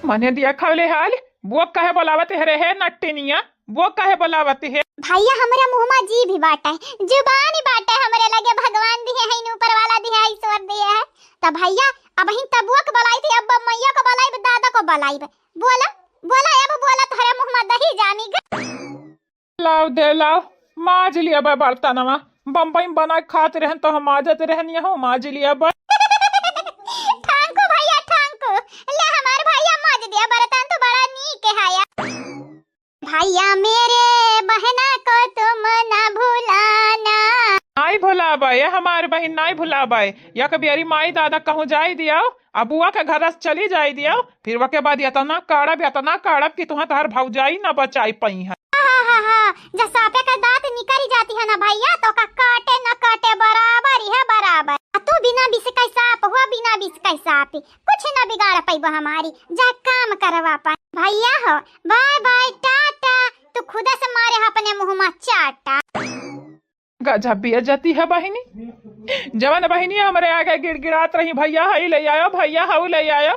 मने दिया खौले हाल, बुआ कहे बोलावत है रे, हे नट्टिनिया, बुआ कहे बोलावत है। भैया, हमरा मुँह मा जीभ बाटे, जुबान बाटे हमरे लगे, भगवान दिहे हैं, ऊपर वाला दिहे हैं, ईश्वर दिहे हैं। त भैया, अबहिन त बुआ के बोलाई थी, अब मैया के बोलाइब, दादा के बोलाइब। बोला, बोला, अब बोला, तोहरे मुँह मा दही जामी ग। लाव दे, लाव, माज लिया बा बर्तनवा। बम्बई में बना के खात रहन तो हम माजत रहन, यहू माज लिया बा। ठांकू भैया, ठांकू। ले हमार भैया माज दिया बर्तन, तो बड़ा नीक है या। भैया मेरे, बहना को तुम ना भुलाना। नाई भुलाबे, ये हमार बहिन नाई भुलाबे। या कभी अरे माई दादा कहूँ जाई दियाओ, अब बुआ के घर से चली जाई दियाओ, फिर वके बाद इतना काढ़ब, इतना काढ़ब कि तुहाँ तोहर भौजाई ना बचाई पइहैं। हा, हा, हा, हा, जब साँपे के दाँत निकरी जाती है ना भैया, तो का काटे न काटे बराबर ही है, बराबर। आ तू बिना बिस के साँप हुआ, बिना बिस के साँप, कुछ न बिगाड़ पइबो हमारी, जा काम करवा पा। भैया हो, bye bye, टाटा, तू खुदा से मारे अपने मुँह मा चाटा। गजब बेइज्जती है बहिनी। जवन बहिनी हमरे आगे गिड़गिड़ात रही, "भैया हई ले आयो, भैया हऊ ले आयो",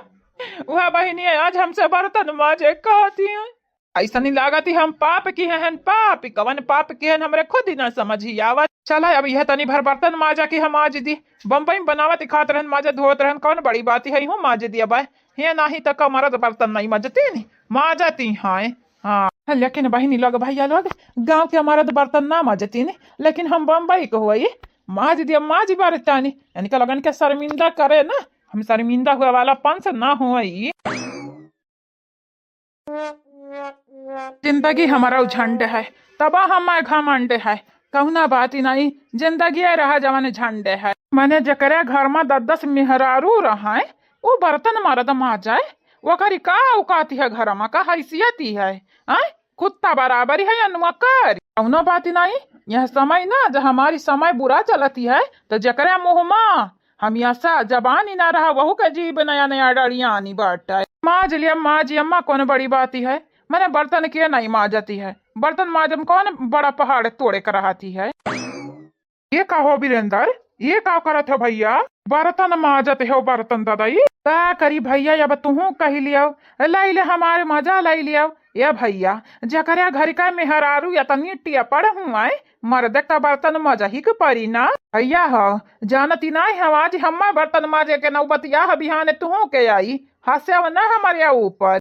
वह बहिनी आज हमसे बर्तन माजे कहती हैं। ऐसा नहीं लागत ही हम पाप की हैं, पाप, कवन पाप की हैं, हमरे खुद ही ना समझ ही आवत। चला अब यह तनी भर बर्तन माजा की हम माज दी। बम्बई में बनावत ही खात रहन, माजत धोत रहन, कौन बड़ी बात है, हूँ माज दिया बाय। हे नाही त का मरद बर्तन नहीं माजती नहीं, माजती हैं। हाँ, लेकिन बहिनी लोग, भैया लोग, गाँव के मरद बर्तन ना माजतीन, लेकिन हम बम्बई के होई, माज दिया, माज बरतानी, इनका लगन के शर्मिंदा करे ना, हम शर्मिंदा हुए वाला पंच ना होई। जिंदगी हमारा झंड है, तबा हम घमंड है, कहुना बात ही नहीं, जिंदगी रहा जवन झंड है। मने जेकरे घर में दस दस मेहरारू रहे, वो बर्तन मरद माजे, ओकरी का औकात है, घर में का हैसियत है, आय? कुत्ता बराबर है या नौकर? कौनो बात नहीं, यह समय ना, जब हमारी समय बुरा चलती है, तो जकरे मुँह मा हमेशा जबान ही ना रहा, वहू के जीभ नया नया डरियानी बाटे। माज लिया, माज अम्मा, कौन बड़ी बात ही है, मने बर्तन के नहीं माजती है, बर्तन माजम कौन बड़ा पहाड़ तोड़े के रहती है। ये का हो वीरेंद्र, ये का करत हो भैया? बर्तन माजत हो बर्तन ददई। का करी भैया, अब तुहू कही लियो, लई ले हमारे मजा लई लियो। ए भइया, जकरे घर का मेहरारू एतनी टियपड़ हुआय, मर्दे का बर्तन मजही के परी ना। भइया हो, जानती नाहीं हम, आज हम्मा बर्तन माजे के नौबतिया ह, बिहाने तुहूँ के आई। हँसेव ना हमरे ऊपर।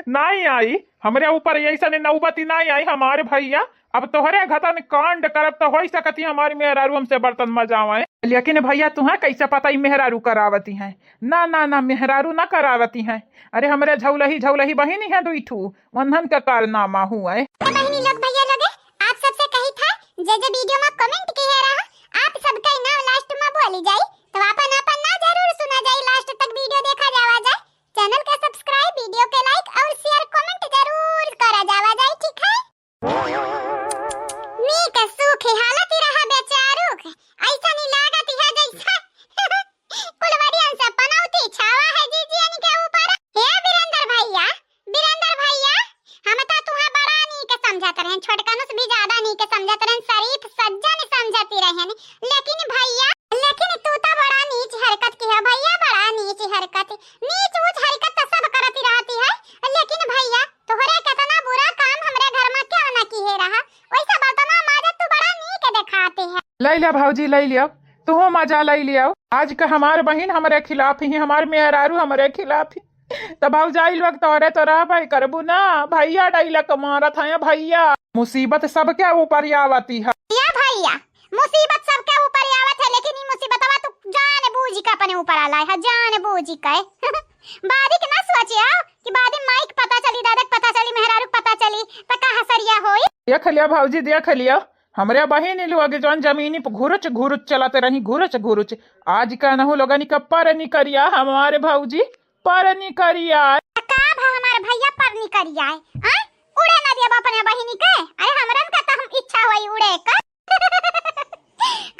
नाहीं आई, हमरे ऊपर अइसने नौबती नाहीं आई हमार भइया। अब तोहरे घतन कांड करब त होइ सकती हमारी मेहरारू हमसे बर्तन मजावैं। लेकिन भइया, तुहैं कइसे पता ई मेहरारू करावती हैं? ना, ना, ना, मेहरारू ना करावती हैं। अरे, हमरे झौलही, झौलही बहिनी हैं दुई ठू, वन्हन के कारनामा हुआय। तो बहिनी लोग, भइया लोग, आप सबसे कही था, जे जे video में comment किहे रहा, आप सबका नाम last में बोली जाई, तो आपन आपन नाम जरूर सुना जाई, last तक video देखा जावा जाए। Channel के subscribe, video के like और share, comment जरूर करा जावा जाए, ठीक है? नीक सूखी हालत रहा बेचारू के, ऐसा नहीं लागत है जैसा कुलवरियन से पनौती छावा है जीजियन के ऊपर। हे वीरेंद्र भइया, वीरेंद्र भइया, हम तो तुहें बड़ा नीक समझत रहन, छोटकनुस भी ज्यादा नीक समझत रहन, शरीफ सज्जन समझती रहन, लेकिन भइया, लेकिन तू तो बड़ा नीच हरकत किहे भइया, बड़ा नीच हरकत। नीच ऊँच हरकत तो सब करती रहती है, लेकिन भइया, तोहरे केतना बुरा काम हमरे घर में क्यों न किहे रहा, वैसा बर्तनवा माजत तू बड़ा नीक देखाती है। लइ लिया भौजी, लइ लिया, तुहूँ मजा लइ लिया। आज का हमार बहिन हमरे खिलाफ ही, हमार मेहरारू हमरे खिलाफ ही। त भौजाई लोग तोरे तो रहबे करबू ना, भइया डायलॉग मारत हैं भइया। मुसीबत सबके ऊपर आवती है। या भइया, मुसीबत सबके ऊपर आवत है, लेकिन ई मुसीबतवा तू जान बूझ के अपने ऊपर आला है, जान बूझ के। बादी के ना सोचे हो कि बादी माई के पता चली, दादा के पता चली, मेहरारू के पता चली, त का हसरिया होई? देख लिया भौजी, देख लिया, हमरे बहिनी लोग जौन जमीनी पे घुरुच घुरुच चलत रही, घुरुच घुरुच। आज का नहु लोगनी का पर निकरिया, हमारे भौजी पर निकरिया। का भा हमारे भइया पर निकरिया है, हाँ? उड़े ना देब अपने बहिनी के? अरे हमरन का त हम इच्छा होई उड़े के।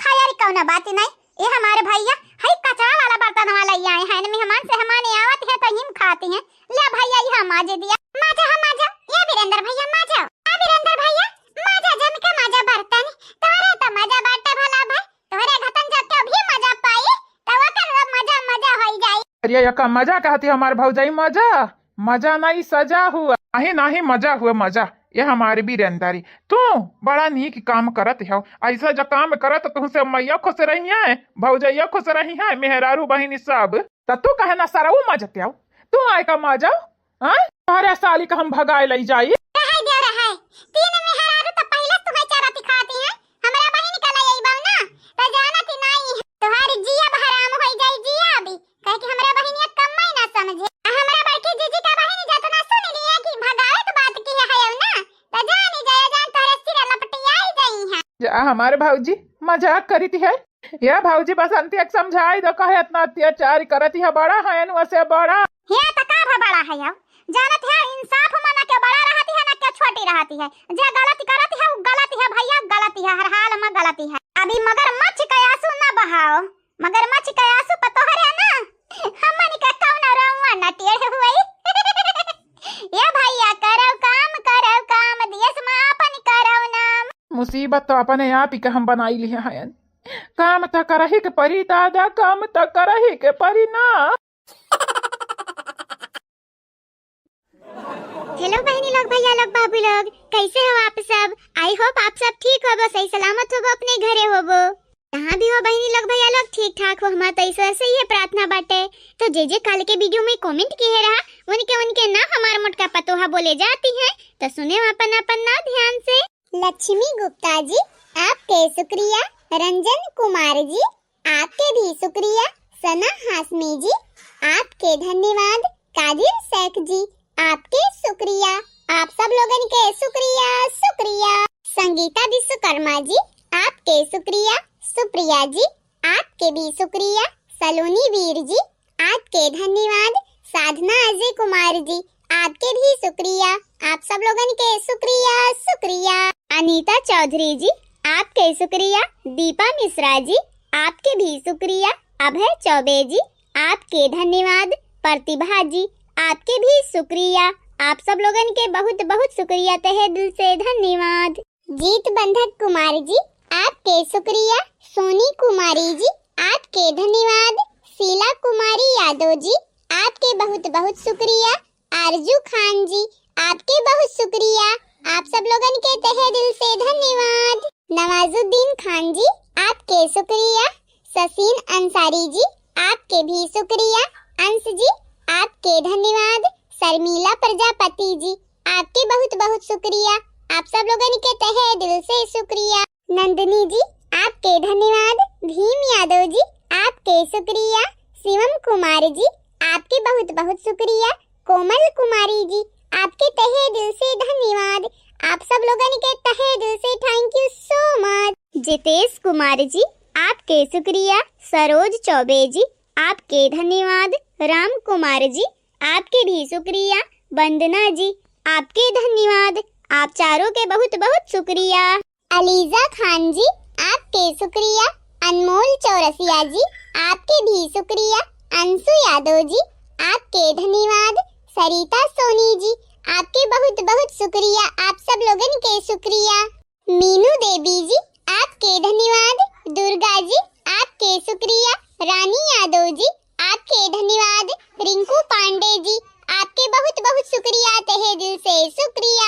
खैर कौनो बात नहीं, ये हमारे भइया है कचरा वाला बर्तन वाला ही आए हैं, मेहमान से हमारे आवत है तो हिम खाती हैं। ले भइया, ये हम माजे दिया, माजा हम माजा, ये वीरेंद्र भइया माजा, आ वीरेंद्र भइया माजा, जम के माजा बर्तन, तोहरे तो मजा बाटे भला भाई, तोहरे घतन जाके अभी मजा पाई, तो ओकर मजा मजा होई जाई। अरे यका मजा कहती हमार भौजाई, मजा? मजा नहीं, सजा हुआ। नहीं, नहीं, मजा हुआ, मजा। ये हमारे वीरेंद्री, तू बड़ा नीक काम करत हो। ऐसा जो काम करत तुहसे मैया खुश रही है, भौजैया खुश रही है, मेहरारू बहिनी सब। त तू कहे ना सरऊ मजते हो, तू आए का मजा? हाँ? अरे साली का हम भगाए लई जाई। रहे दे रहे, तीन मेहरारू तो पहले तुम्हें चरती खाती हैं, हमरा बहिन का लई आई बाऊ ना, त जानत ही नहीं है। तोहार जिया हराम होई जाई, जिया अभी। कहे कि हमरा बहिनिया कम्मै ना समझे। आ हमरा बड़की जीजी का बहिनी जतना सुन लिए कि भगावत बात की है, है ना, त जानी जाया जान तोहरे सिरा लपटियाई जाई है। जा हमारे भौजी मजाक करीत है। या भौजी बसंती एक समझाई दो, कहे इतना अत्याचार करत है, बड़ा है न वसे बड़ा। हे त का भा बड़ा है अब? जानत है इंसाफ में ना के बड़ा रहती है ना के छोटी रहती है। जे गलती करती है वो गलती है भैया, गलती है, हर हाल में गलती है। अभी मगरमच्छ का आंसू ना बहाओ। मगरमच्छ के आंसू पर तोहरे ना, हमन के कौनो रउआ न टेढ़ हुई। ए भैया, करौ काम, करौ काम, देश में आपन करौ नाम। मुसीबत तो अपने आप ही के हम बनाई लिए हयन। काम तो करही के परी दादा, काम तो करही के परी ना। हेलो बहिनी लोग, भैया लोग, बाबू लोग, कैसे हो आप सब? I hope आप सब ठीक होबो, सही सलामत होबो, अपने घरे होबो। जहाँ भी हो बहिनी लोग, भैया लोग, ठीक ठाक हो, हमार तो ईश्वर से ये प्रार्थना बाटे। तो जे जे काल के वीडियो में comment किहे रहा, उनके उनके नाम हमार मोटका पतोहा बोले जाती हैं, तो सुने अपन अपन नाम ध्यान से। लक्ष्मी गुप्ता जी, आपके शुक्रिया। रंजन कुमार जी, आपके भी शुक्रिया। सना हाशमी जी, आपके धन्यवाद। कादिर शेख जी, आपके शुक्रिया। आप सब लोगन के शुक्रिया, शुक्रिया। संगीता विश्वकर्मा जी, आपके शुक्रिया। सुप्रिया जी, आपके भी शुक्रिया। सलोनी वीर जी, आपके धन्यवाद। साधना अजय कुमार जी, आपके भी शुक्रिया। आप सब लोगन के शुक्रिया, शुक्रिया। अनीता चौधरी जी, आपके शुक्रिया। दीपा मिश्रा जी, आपके भी शुक्रिया। अभय चौबे जी, आपके धन्यवाद। प्रतिभा जी, आपके भी शुक्रिया। आप सब लोगन के बहुत बहुत शुक्रिया, तहे दिल से धन्यवाद। जीत बंधक कुमार जी, आपके शुक्रिया। सोनी कुमारी जी, आपके धन्यवाद। शीला कुमारी यादव जी, आपके बहुत बहुत शुक्रिया। आरजू खान जी, आपके बहुत शुक्रिया, आप सब लोगन के तहे दिल से धन्यवाद। नवाजुद्दीन खान जी, आपके शुक्रिया। ससीन अंसारी जी, आपके भी शुक्रिया। अंश जी, आपके धन्यवाद। शर्मिला प्रजापति जी, आपके बहुत बहुत शुक्रिया, आप सब लोगन के तहे दिल से शुक्रिया। नंदिनी जी, आपके धन्यवाद। भीम यादव जी, आपके शुक्रिया। शिवम कुमार जी, आपके बहुत बहुत शुक्रिया। कोमल कुमारी जी, आपके तहे दिल से धन्यवाद, आप सब लोगन के तहे दिल से thank you so much। जितेश कुमार जी, आपके शुक्रिया। सरोज चौबे जी, आपके धन्यवाद। राम कुमार जी, आपके भी शुक्रिया। वंदना जी, आपके धन्यवाद, आप चारों के बहुत बहुत शुक्रिया। अलीजा खान जी, आपके शुक्रिया। अनमोल चौरसिया जी, आपके भी शुक्रिया। अंशु यादव जी, आपके धन्यवाद। सरिता सोनी जी, आपके बहुत बहुत शुक्रिया, आप सब लोगन के शुक्रिया। मीनू देवी जी, आपके धन्यवाद। दुर्गा जी, आपके शुक्रिया। रानी यादव जी, आपके धन्यवाद। रिंकू पांडे जी, आपके बहुत बहुत शुक्रिया, तहे दिल से शुक्रिया।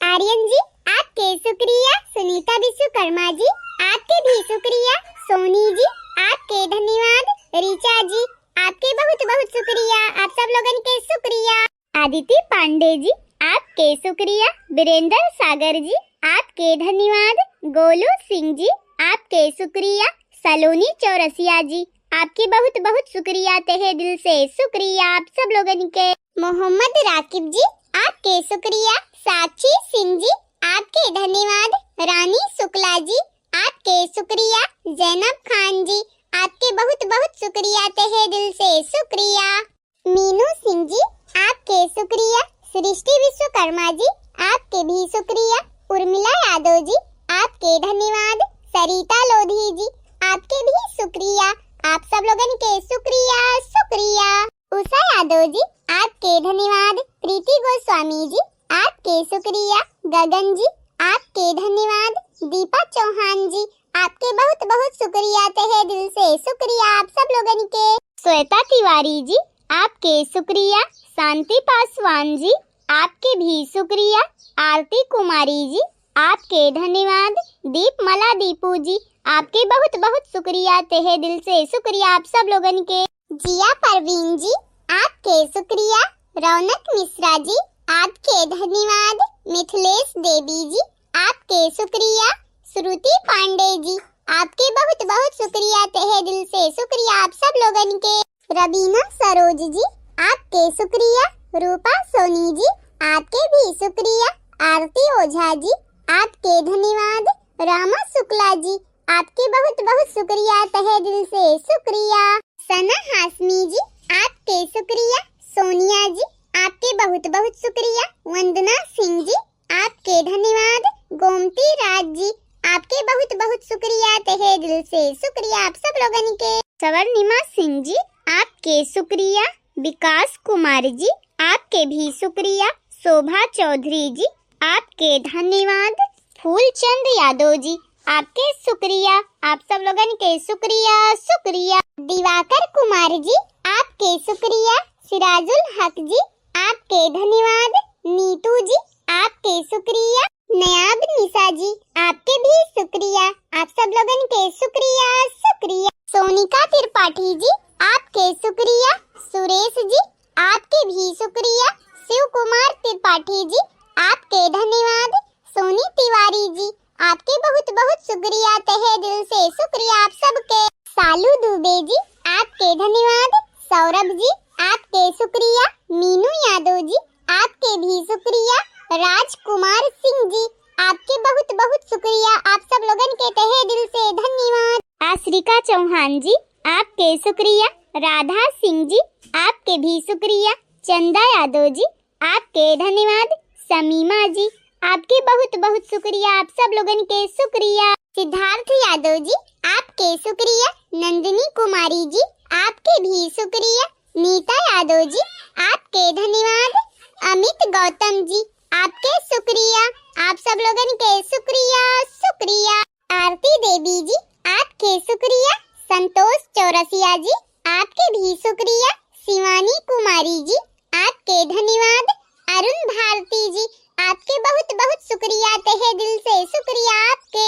आर्यन जी, आपके शुक्रिया। सुनीता विश्वकर्मा जी, आपके भी शुक्रिया। सोनी जी, आपके धन्यवाद। ऋचा जी, आपके बहुत बहुत शुक्रिया, आप सब लोगन के शुक्रिया। आदिति पांडे जी, आपके शुक्रिया। वीरेंद्र सागर जी, आपके धन्यवाद। गोलू सिंह जी, आपके शुक्रिया। सलोनी चौरसिया जी, आपके बहुत बहुत शुक्रिया, तहे दिल से शुक्रिया, आप सब लोगन के। मोहम्मद राकिब जी, आपके शुक्रिया। साक्षी सिंह जी, आपके धन्यवाद। रानी शुक्ला जी, आपके शुक्रिया। जैनब खान जी, आपके बहुत बहुत शुक्रिया, तहे दिल से शुक्रिया। मीनू सिंह जी, आपके शुक्रिया। सृष्टि विश्वकर्मा जी, आपके भी शुक्रिया। उर्मिला यादव जी, आपके धन्यवाद। सरिता लोधी जी, आपके भी शुक्रिया, आप सब लोगन के शुक्रिया, शुक्रिया। उषा यादव जी, आपके धन्यवाद। प्रीति गोस्वामी जी, आपके शुक्रिया। गगन जी, आपके धन्यवाद। दीपा चौहान जी, आपके बहुत बहुत शुक्रिया, तहे दिल से शुक्रिया, आप सब लोगन के। श्वेता तिवारी जी, आपके शुक्रिया। शांति पासवान जी, आपके भी शुक्रिया। आरती कुमारी जी, आपके धन्यवाद। दीपमाला दीपू जी, आपके बहुत बहुत शुक्रिया, तहे दिल से शुक्रिया, आप सब लोगन के। जिया परवीन जी, आपके शुक्रिया। रौनक मिश्रा जी, आपके धन्यवाद। मिथिलेश देवी जी, आपके शुक्रिया। श्रुति पांडे जी, आपके बहुत बहुत शुक्रिया, तहे दिल से शुक्रिया, आप सब लोगन के। रबीना सरोज जी, आपके शुक्रिया। रूपा सोनी जी, आपके भी शुक्रिया। आरती ओझा जी, आपके धन्यवाद। रामा शुक्ला जी, आपके बहुत बहुत शुक्रिया, तहे दिल से शुक्रिया। सना हाशमी जी, आपके शुक्रिया। सोनिया जी, आपके बहुत बहुत शुक्रिया। वंदना सिंह जी, आपके धन्यवाद। गोमती राज जी, आपके बहुत बहुत शुक्रिया, तहे दिल से शुक्रिया, आप सब लोगन के। स्वर्णिमा सिंह जी, आपके शुक्रिया। विकास कुमार जी, आपके भी शुक्रिया। शोभा चौधरी जी, आपके धन्यवाद। फूलचंद यादव जी, आपके शुक्रिया, आप सब लोगन के शुक्रिया, शुक्रिया। दिवाकर कुमार जी, आपके शुक्रिया। सिराजुल हक जी, आपके धन्यवाद। नीतू जी, आपके शुक्रिया। नयाब निशा जी, आपके भी शुक्रिया, आप सब लोगन के शुक्रिया, शुक्रिया। सोनिका त्रिपाठी जी, आपके शुक्रिया। सुरेश जी, आपके भी शुक्रिया। शिव कुमार त्रिपाठी जी, आपके धन्यवाद। सोनी तिवारी जी, आपके बहुत बहुत शुक्रिया, तहे दिल से शुक्रिया आप सबके। सालू दुबे जी, आपके धन्यवाद। सौरभ जी, आपके शुक्रिया। मीनू यादव जी, आपके भी शुक्रिया। राजकुमार सिंह जी, आपके बहुत बहुत शुक्रिया, आप सब लोगन के तहे दिल से धन्यवाद। आश्रिका चौहान जी, आपके शुक्रिया। राधा सिंह जी, आपके भी शुक्रिया। चंदा यादव जी, आपके धन्यवाद। समीमा जी, आपके बहुत बहुत शुक्रिया, आप सब लोगन के शुक्रिया। सिद्धार्थ यादव जी, आपके शुक्रिया। नंदिनी कुमारी जी, आपके भी शुक्रिया। नीता यादव जी, आपके धन्यवाद। अमित गौतम जी, आपके शुक्रिया, आप सब लोगन के शुक्रिया, शुक्रिया। आरती देवी जी, आपके शुक्रिया। संतोष चौरसिया जी, आपके भी शुक्रिया। शिवानी कुमारी जी, आपके ए धन्यवाद अरुण भारती जी, आपके बहुत बहुत शुक्रिया, तहे दिल से शुक्रिया आपके।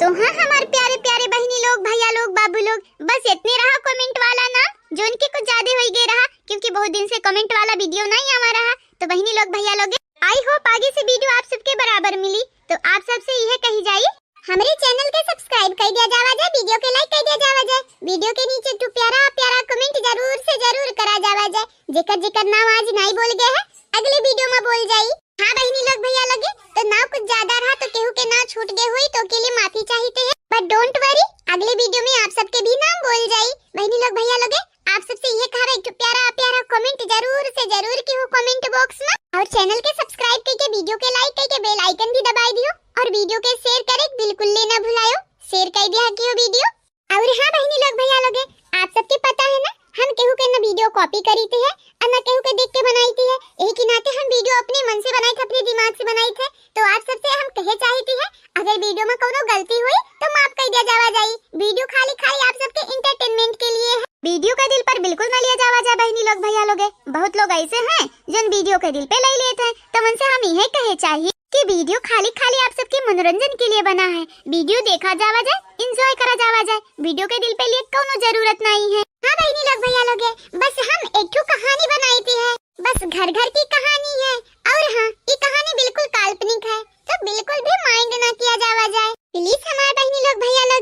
तो हाँ हमार प्यारे प्यारे बहिनी लोग, भैया लोग, बाबू लोग, बस इतने रहा comment वाला नाम, जोन के कुछ ज्यादा होई गए रहा, क्योंकि बहुत दिन से comment वाला video नहीं आवा रहा। तो बहिनी लोग, भैया लोग, I hope आगे से video आप सबके बराबर मिली। तो आप सबसे यह कही जाई, हमरे channel के subscribe कर दिया जावा जाए, video के like कर दिया जावा जाए, video के नीचे एक ठो प्यारा प्यारा comment जरूर से जरूर करा जावा जाए। जेकर जेकर नाम आज नहीं बोल गए है, अगले video में बोल जाई। हाँ बहिनी लोग, भैया लोगे, तो नाव कुछ ज्यादा रहा तो केहू के नाव छूट गए हुई तो के लिए माफी चाहते हैं, but don't worry, अगले video में आप सबके भी नाम बोल जाई। बहिनी लोग, भैया लोगे, आप सबसे ये कहा एक ठो प्यारा प्यारा comment जरूर से जरूर केहू comment box में, और channel के subscribe करके, video के like करके, bell icon भी दबाई दियो और video के share करे बिल्कुल ले ना भुलायो, share कर दिया केहू video। और हाँ बहिनी लोग, भैया लोगे, आप सबके पता है ना, हम केहू के ना video copy करीते हैं और ना केहू के देख के बनाईते हैं। यही के नाते हम video अपने मन से बनाई थे, अपने दिमाग से बनाई थे। तो आप सबसे हम कहे चाहती है, अगर video में कोनो गलती हुई तो माफ कर दिया जावा जाई। Video खाली खाली आप सबके entertainment के लिए है। Video का दिल पर बिल्कुल ना लिया जावा जाए बहिनी लोग, भैया लोगे। बहुत लोग ऐसे हैं जोन video के दिल पे ले लेते हैं, तो उनसे हम यही कहे चाहिए कि video खाली खाली आप सबके मनोरंजन के लिए बना है। Video देखा जावा जाए, enjoy करा जावा जाए, video के दिल पे लिए कोनो जरूरत नहीं है। हाँ बहिनी लोग, भैया लोगे, बस हम एक ठो कहानी बनाईती है, बस घर घर की कहानी है। और हाँ, ये कहानी बिल्कुल काल्पनिक है, तो बिल्कुल भी mind ना किया जावा जाए। Please हमारे बहिनी लोग, भैया लोग,